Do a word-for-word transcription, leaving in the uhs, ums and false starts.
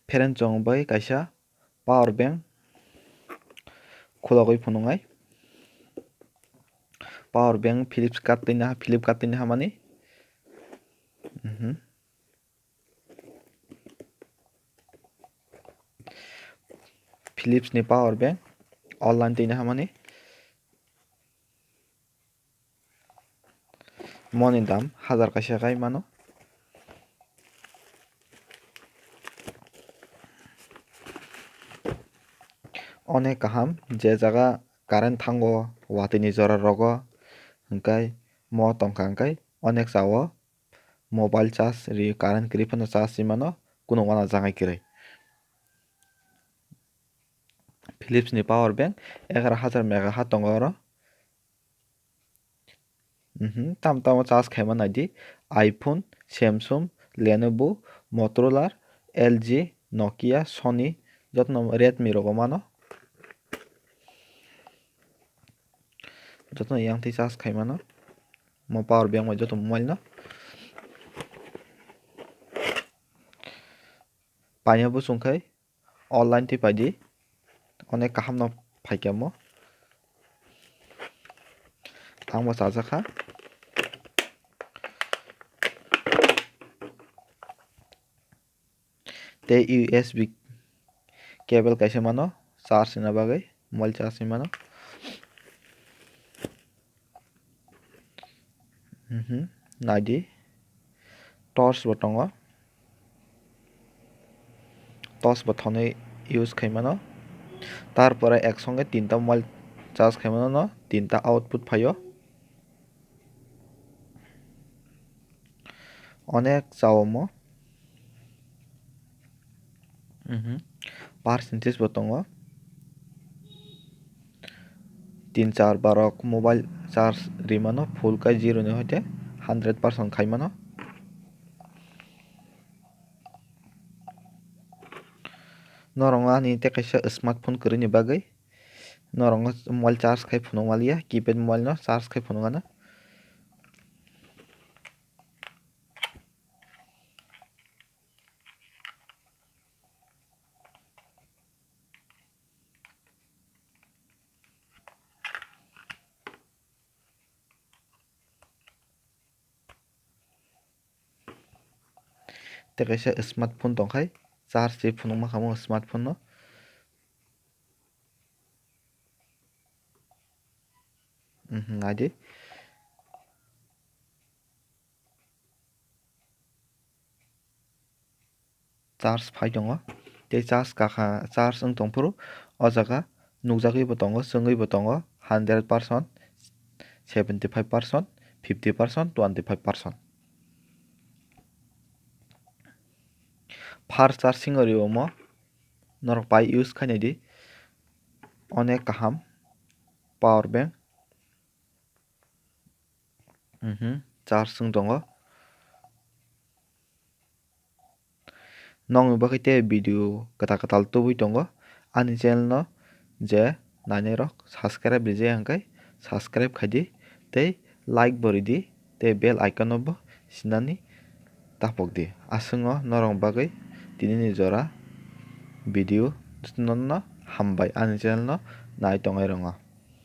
Phereng chong bai kaisa power bank khulogwi phunuknai. Power bank Philips card twi naha, Philip card twi naha mani. Mhm. Philips ni power bank online twi naha mani. Moni dam hajar kaisa kai mano. Onek kaham, je jaga current thango, watwi ni jora rogo, hwnkhe mo tongkha hwnkhe onek chao mobile charge ri, current kwrwi phano charge ri mano, kunu uanajangai kwrwi. Philips ni power bank egaroh hajar mega ha tongo oro. Mhm, tamo tamo charge khaima naidi, iPhone, Samsung, Lenovo, Motorola, L G, Nokia, Sony, jotono Redmi rogo mano. Jotono yang twi charge khaimano. Mo power bank bai joto mobile no. Paina bwswng khai online twi paidi. Onek kaham no phaikha mo. Ang bo chajakha. Tei U S B cable kaisa mano charge rwna bagwi, mobile charge rwmano. Mhm, naidi. Torch bo tongo. Torch bo thwnwi use khaimano. Tarpore ek songe tinta mobile charge khaimano no, tinta output phaio. Onek chao mo. Mhm. Percentage bo tongo. Tin char barok mobile charge rimano full kai zero ni hoite hundred percent khaimano. Norok ani tei kaisa smartphone kwrwini bagwi norok mobile charge khai phunuk maliya, keypad mobile no charge khai phunuk ano. Tei kaisa smartphone tongkhai, charge se phunukma kha mo smartphone no. Mhm, naidi. Charge phai tongo. Tei charge kakha, charge wng tongphuru o jaga nukjagwi bo tongo, chwngwi bo tongo, hundred percent, seventy five percent, fifty percent, twenty five percent. Fast charging o rio omo norok pai use khainai di, onek kaham power bank. Mhm, charge wng tongo. Nokni bagwi tei video kwtal kwtal tubui tongo. Ani channel no je nainai rok subscribe rijak hwnkhe subscribe khaidi tei like bo ridi tei bell icon no bo sinani tapokdi. Aswkno norok bagwi tinini jora video no hambai ani channel no nai tongnai rokno.